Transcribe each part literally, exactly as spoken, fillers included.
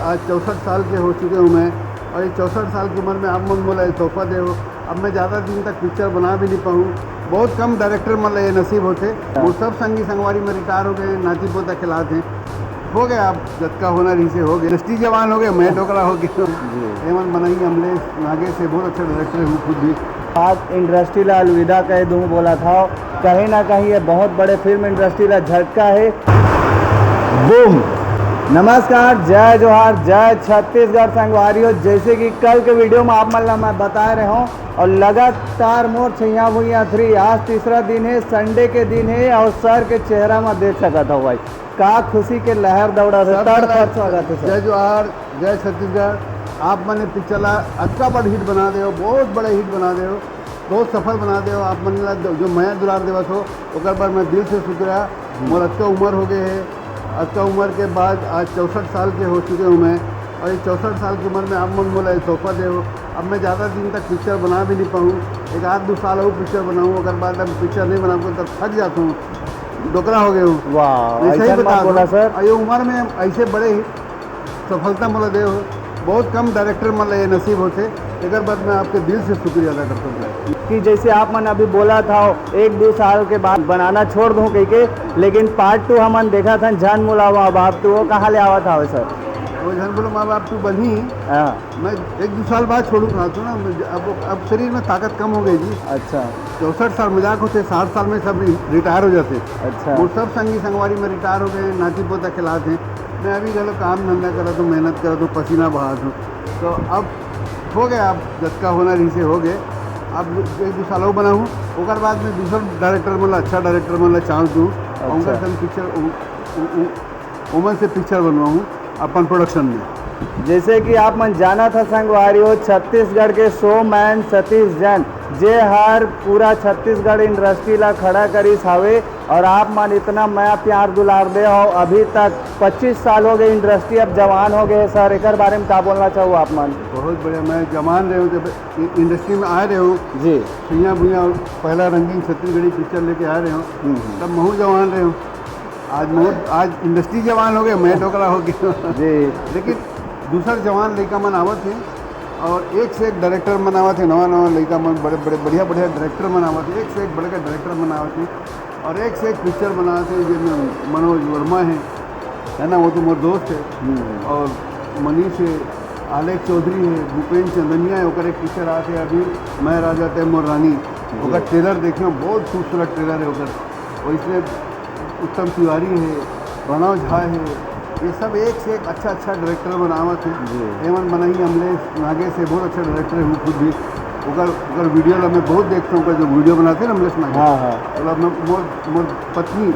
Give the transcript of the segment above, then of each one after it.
आज चौसठ साल के हो चुके हूँ मैं, और ये चौसठ साल की उम्र में आप मन मोला ये तोहफा दे हो। अब मैं ज़्यादा दिन तक पिक्चर बना भी नहीं पाऊँ। बहुत कम डायरेक्टर मन ला ये नसीब होथे। वो सब संगी संगवारी में रिटायर हो गए, नाती पोता खिलात हैं। हो गया, अब जतका होना रही से हो गए। इंडस्ट्री जवान हो गए, मैं डोकरा हो गया। ये मन बनाई अमलेश नागेश है, बहुत अच्छा डायरेक्टर है वो खुद भी। आज इंडस्ट्री ला अलविदा कह दूँ बोला था, कहीं ना कहीं ये बहुत बड़े फिल्म इंडस्ट्री ला झटका है। बूम। नमस्कार, जय जोहार, जय छत्तीसगढ़ संगवारी हो। जैसे कि कल के वीडियो में आप मन ला मैं बताए रहे हूँ, और लगातार मोर छैया भुइया थ्री, आज तीसरा दिन है, संडे के दिन है, और सर के चेहरा में देख सकत हो भाई, का खुशी के लहर दौड़ा थे। सब तड़ जगह फड़ स्वागत है सर। जय जोहार, जय छत्तीसगढ़। आप मन पिक्चर ला अतका बड़ हिट बना दे हो, बहुत बड़े हिट बना दे हो, बहुत सफल बना दे हो। आप मन ला जो मया दुलार देवत हो, ओकर बर मैं दिल से शुक्रिया। मोर अतका उम्र हो गए है, अतका उम्र के बाद आज चौसठ साल के हो चुके हूँ मैं, और ये चौसठ साल की उम्र में आप मन मोला ये तोहफा दे हो। अब मैं ज़्यादा दिन तक पिक्चर बना भी नहीं पाऊँ, एक आध दो साल और पिक्चर बनाऊँ, ओकर बाद अब पिक्चर नहीं बना पाऊँ, तब थक जाता हूँ, डोकरा हो गए हूँ। वाह, मैं सही ऐसन मत बता बोला दूँ। सर। और ये उम्र में ऐसे बड़े सफलता मोला दे हो, बहुत कम डायरेक्टर मन ला ये नसीब होथे। एकर बर मैं आपके दिल से शुक्रिया अदा करता हूँ। कि जैसे आप मन अभी बोला था, एक दो साल के बाद बनाना छोड़ दूँ कह के, लेकिन पार्ट टू हमन देखा था झन मुलावा बाप, तो वो कहाँ ले आवा था सर? वो झन बोलो माँ बाप तू बनी। हाँ। मैं एक दो साल बाद छोड़ू था तो ना, मैं अब, अब शरीर में ताकत कम हो गई जी। अच्छा। चौसठ साल मजाक होते, साठ साल में सब रिटायर हो जाते। अच्छा। वो सब संगी संगवारी में रिटायर हो गए, नाती पोता खिलाते हैं। मैं अभी घलो काम धंधा करत हूँ, मेहनत करत हूँ, पसीना बहात हूँ। तो अब हो गया, अब जतका होना रही से हो गए। अब एक दो साल और बनाऊँ, ओकर बाद में दूसर डायरेक्टर मन ला, अच्छा डायरेक्टर मन ला चांस दूँ। अच्छा। उनकर संग पिक्चर, उ-, उ-, उ-, ओमन से पिक्चर बनवाऊँ अपन प्रोडक्शन में। जैसे कि आप मन जानत ह संगवारी हो, छत्तीसगढ़ के शोमैन सतीश जैन, जे हर पूरा छत्तीसगढ़ इंडस्ट्री ला खड़ा करिस हावे, और आप मन इतना मया प्यार दुलार दे हो। अभी तक पच्चीस साल हो गए इंडस्ट्री, अब जवान हो गए सर, एकर बारे में का बोलना चाहो आप मन? बहुत बढ़िया, मैं जवान रहे हूँ जब इ-, इंडस्ट्री में आए रहे हूँ। जी। भुइया भुइया पहला रंगीन छत्तीसगढ़ी पिक्चर लेके आ रहे हूँ, हम्म, हम्म। तब महू जवान रहे हूँ। आज महू, आज इंडस्ट्री जवान हो गए, मैं डोकरा हो गया। जी। लेकिन दूसर जवान लइका मन आवत हे, और एक से एक डायरेक्टर मन आवत हे, नवा नवा लइका मन, बड़े बड़े बढ़िया बढ़िया डायरेक्टर मन आवत हे, एक से एक बड़े डायरेक्टर मन आवत हे, और एक से एक पिक्चर बनावत हे, जेमे मनोज वर्मा हे, है ना, वो तो मोर दोस्त हे, हम्म। और मनीष हे, आलेख चौधरी हे, भूपेन चंदनिया हे, ओकर एक पिक्चर आत हे अभी, मैं राजा तै मोर रानी, जी। ओकर ट्रेलर देखे, बहुत खूबसूरत ट्रेलर हे ओकर। वैसे उत्तम तिवारी हे, प्रणव झा हे, ये सब एक से एक अच्छा अच्छा डायरेक्टर बनावत हे। जी। एमन बनाई अमलेश नागेश हे, बहुत अच्छा डायरेक्टर हे वो खुद भी। ओकर, ओकर वीडियो ला मैं बहुत देखता हूँ, ओकर जो वीडियो बनाते हैं ना अमलेश नागेश। हाँ, हाँ। मतलब मैं, मोर, मोर पत्नी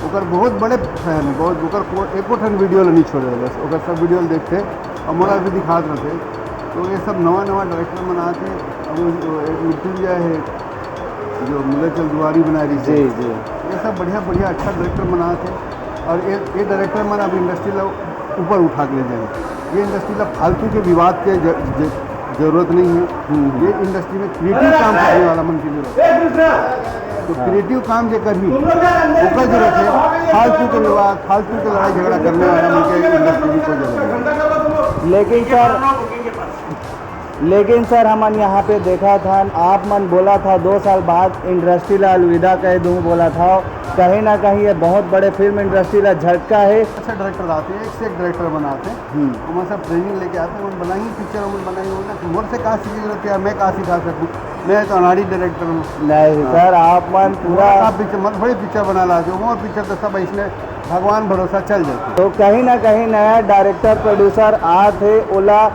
ओकर बहुत बड़े फैन हे, बहुत, ओकर को-, एको ठन वीडियो ला नहीं छोड़े, बस ओकर सब वीडियो ला देखते और मोला भी दिखात रहते। तो ये सब नवा नवा डायरेक्टर मन आते। अब वो एक मृत्युंजय हे, जो मिले चल दुआरी बनाए रही जी, हे। जी। ये सब बढ़िया बढ़िया अच्छा डायरेक्टर मन आते। और ये, ये डायरेक्टर मन अब इंडस्ट्री ला ऊपर उठा के ले जाए। ये इंडस्ट्री ला फालतू के विवाद के ज-, ज-, जरूरत नहीं हे। हम्म। ये इंडस्ट्री में क्रिएटिव काम करने वाला मन की जरूरत हे। तो हाँ। क्रिएटिव काम जे करही, ओकर जरूरत हे। फालतू के विवाद, फालतू के लड़ाई झगड़ा करने वाला मन के इंडस्ट्री में कोई जरूरत नहीं। लेकिन सर, लेकिन सर, हमन यहाँ पे देखा था, आप मन बोला था दो साल बाद इंडस्ट्री ला अलविदा कह दूँ बोला था। कहीं ना कहीं ये बहुत बड़े फिल्म इंडस्ट्री ला झटका हे। अच्छा डायरेक्टर आते हैं, एक से एक डायरेक्टर बनाते हैं। हम्म। ओमन सब ट्रेनिंग लेके आते हैं, ओमन बनाई पिक्चर, ओमन बनाई, ओमन मोर से का सीखे जरूरत हे, मैं का सिखा सकूँ? मैं तो अनाड़ी डायरेक्टर हूँ। नहीं हाँ। सर, आप मन पूरा मोर का पिक्चर, मत बड़े पिक्चर बना ला दो, मोर पिक्चर तो सब इसने भगवान भरोसा चल जाते। तो कहीं ना कहीं नया डायरेक्टर प्रोड्यूसर आत हे, ओला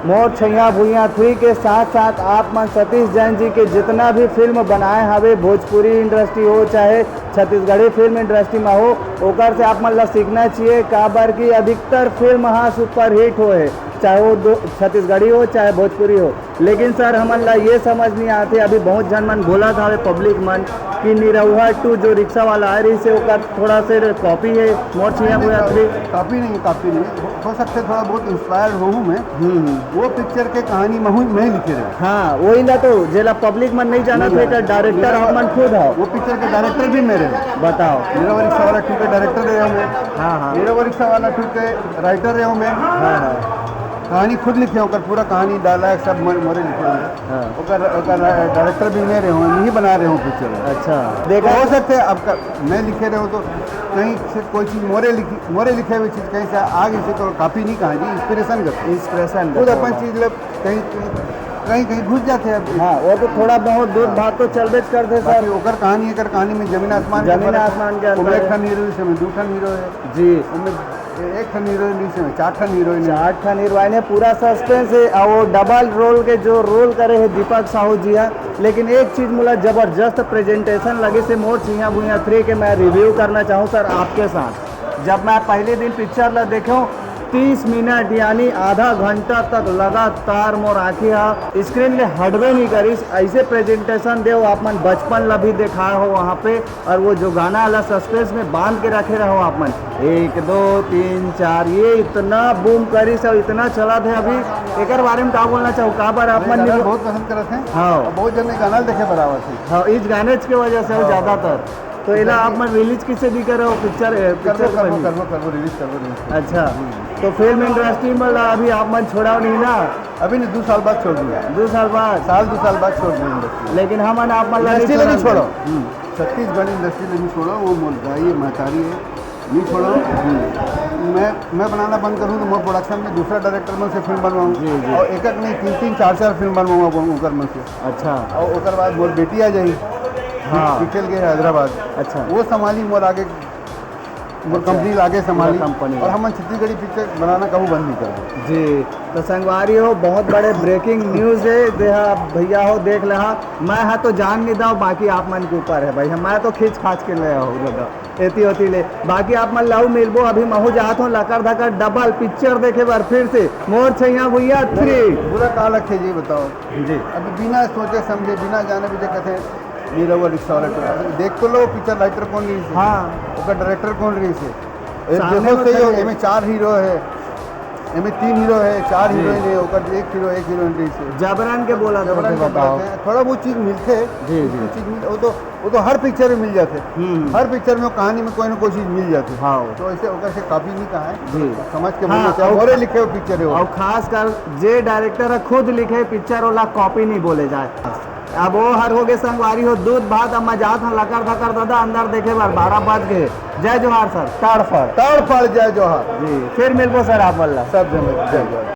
मोर छैया भुइया थ्री के साथ साथ आप मन सतीश जैन जी के जितना भी फिल्म बनाए हवे, भोजपुरी इंडस्ट्री हो चाहे छत्तीसगढ़ी फिल्म इंडस्ट्री में हो, ओकर से आप मन ला सीखना चाहिए, काबर कि अधिकतर फिल्म हा सुपरहिट होए, चाहे वो दो, छत्तीसगढ़ी हो चाहे भोजपुरी हो। लेकिन सर, हमन ला ये समझ नहीं आते, अभी बहुत झन मन बोलत हवे पब्लिक मन कि निरहुआ टू जो रिक्शा वाला आए रहिसे, ओकर थोड़ा से कॉपी है मोर छैंया भुइयां थ्री? कॉपी नहीं, कॉपी नहीं। हो, हो सकता है थोड़ा बहुत इंस्पायर्ड हो हूँ मैं। हम्म हम्म। वो पिक्चर के कहानी महू मैं लिखे रहे। हाँ, वही ला तो, जेला पब्लिक मन नहीं जानत हे, एकर डायरेक्टर आप मन खुद हो। वो पिक्चर के डायरेक्टर भी मैं रहे हूँ। बताओ। निरहुआ रिक्शा वाला टू के डायरेक्टर रहे हूँ मैं। हाँ हाँ। निरहुआ रिक्शा वाला टू के राइटर रहे हूँ मैं। हाँ हाँ। कहानी खुद लिखे हूँ, ओकर पूरा कहानी डायलॉग सब मोर- मोरे लिखे हूँ। हाँ। ओकर ओकर डायरेक्टर भी मैं रहे हूँ, मैं ही बना रहे हूँ पिक्चर। अच्छा। तो देखा हो सकता है आपका मैं लिखे रहे हूँ तो कहीं से कोई चीज़ मोरे लिखी, मोरे लिखे हुए चीज़ कहीं से आगे से तो कॉपी नहीं कहा जी, इंस्पिरेशन कर इंस्पिरेशन खुद अपन चीज़ ले कहीं कहीं कहीं घुस जाते हैं। हाँ, वो तो थोड़ा बहुत दूध भात तो चलबे करते बाकी सर। ओकर कहानी एकर कहानी में जमीन आसमान के जमीन फर्क है। आसमान के अंतर ओमे एक है। ठन हीरो से मैं दू ठन हीरो है। जी। ओमे एक ठन हीरोइन से मैं चार ठन हीरोइन है। चार ठन हीरोइन है, पूरा सस्पेंस है। और वो डबल रोल के जो रोल करे है दीपक साहू जी है, लेकिन एक चीज मोला जबरदस्त प्रेजेंटेशन लगे से मोर छैंया भुइयां थ्री के मैं रिव्यू करना चाहूँ सर आपके साथ। जब मैं पहले दिन पिक्चर ला देखे हूँ, तीस मिनट यानी आधा घंटा तक लगातार मोर आँखी हा स्क्रीन ले हटबे नहीं करिस। ऐसे प्रेजेंटेशन दे हो आप मन, बचपन ला भी देखा हो वहाँ पे, और वो जो गाना वाला सस्पेंस में बांध के रखे रहो आप मन, एक दो तीन चार, ये इतना बूम करिस और इतना चला थे अभी। एकर बारे में का बोलना चाहू, का बार आप ये मन गाना निभो- बहुत पसंद करत हैं। हाँ। और बहुत जन ये गाना देखे बर आवत है। हाँ, इस गाने के वजह से वो ज्यादातर। तो एला आप मन रिलीज किसे भी करो पिक्चर, करबो पिक्चर करबो में? करबो करबो रिलीज करबो रिलीज। अच्छा, तो फिल्म इंडस्ट्री में ला अभी आप मन छोड़ाओ नहीं ना? अभी नहीं, दो साल बाद छोड़ दूंगा। दो साल बाद। साल दो साल बाद छोड़ दूंगा इंडस्ट्री। लेकिन हम अपन आप मन ला इंडस्ट्री नहीं छोड़ो। छोड़ो। छत्तीसगढ़ इंडस्ट्री नहीं छोड़ो, वो मोर दाई है, महतारी है, नहीं छोड़ो। मैं मैं बनाना बंद करूँ तो मोर प्रोडक्शन में दूसरा डायरेक्टर मन से फिल्म बनवाऊँ। जी, जी। और एक एक नहीं, तीन तीन चार चार फिल्म बनवाऊँ ओकर मन से। अच्छा। और ओकर बाद मोर बेटी आ जाही। हाँ। निकल गए हैदराबाद। अच्छा। वो संभाली मोर आगे, मोर अच्छा। कंपनी लागे संभाली। मोर कंपनी। और हम छत्तीसगढ़ी पिक्चर बनाना कभी बंद नहीं करेंगे। जी, तो संगवारी हो, बहुत बड़े ब्रेकिंग न्यूज है, देहा भैया हो देख लेहा। मैं हा तो जान नहीं दाव, बाकी आप मन के ऊपर है भाई, मैं तो खींच खाच के ले आऊ दादा एती ओती ले। बाकी आप मन लाऊ मिलबो, अभी महू जात हो लकर धकर डबल पिक्चर देखे बर फिर से मोर छैया भुइया थ्री। बुरा का लगथे जी बताओ। जी। अभी बिना सोचे समझे, बिना जाने बुझे कहते हैं, निरहुआ रिक्शा वाला टूरा। अभी देख तो लो पिक्चर राइटर कौन रही से, हाँ। ओकर डायरेक्टर कौन रही से। सामने देखो में सही हो, खड़े हैं। एमे चार हीरो है, एमे तीन हीरो है, चार जी। हीरोइन है, ओकर एक हीरो एक हीरोइन रही से। जबरन के बोला था, जबरन के बताओ। बोलते हैं, थोड़ा बहुत चीज मिलते हैं। जी, जी। कुछ चीज मिल, वो तो वो तो हर पिक्चर में मिल जाते हैं। हम्म। हर पिक्चर में कहानी में कोई ना कोई चीज मिल जाती है। हाँ। तो ऐसे ओकर से कॉपी नहीं कहा है। जी। समझ के हाँ, बोलना चाहिए। और मोरे लिखे हुए पिक्चर है वो। और खास कर जे डायरेक्टर है खुद लिखे पिक्चर वाला कॉपी नहीं बोले जाए। अब वो हर हो गए संगवारी हो दूध भात, अब मैं जात हूँ लकर धकर दादा अंदर देखे बर बारह बज गए। जय जोहार सर, ताड़ फड़। ताड़ फड़ जय जोहार। जी, फिर मिलबो सर आप मन ला। सब जने जय जोहार।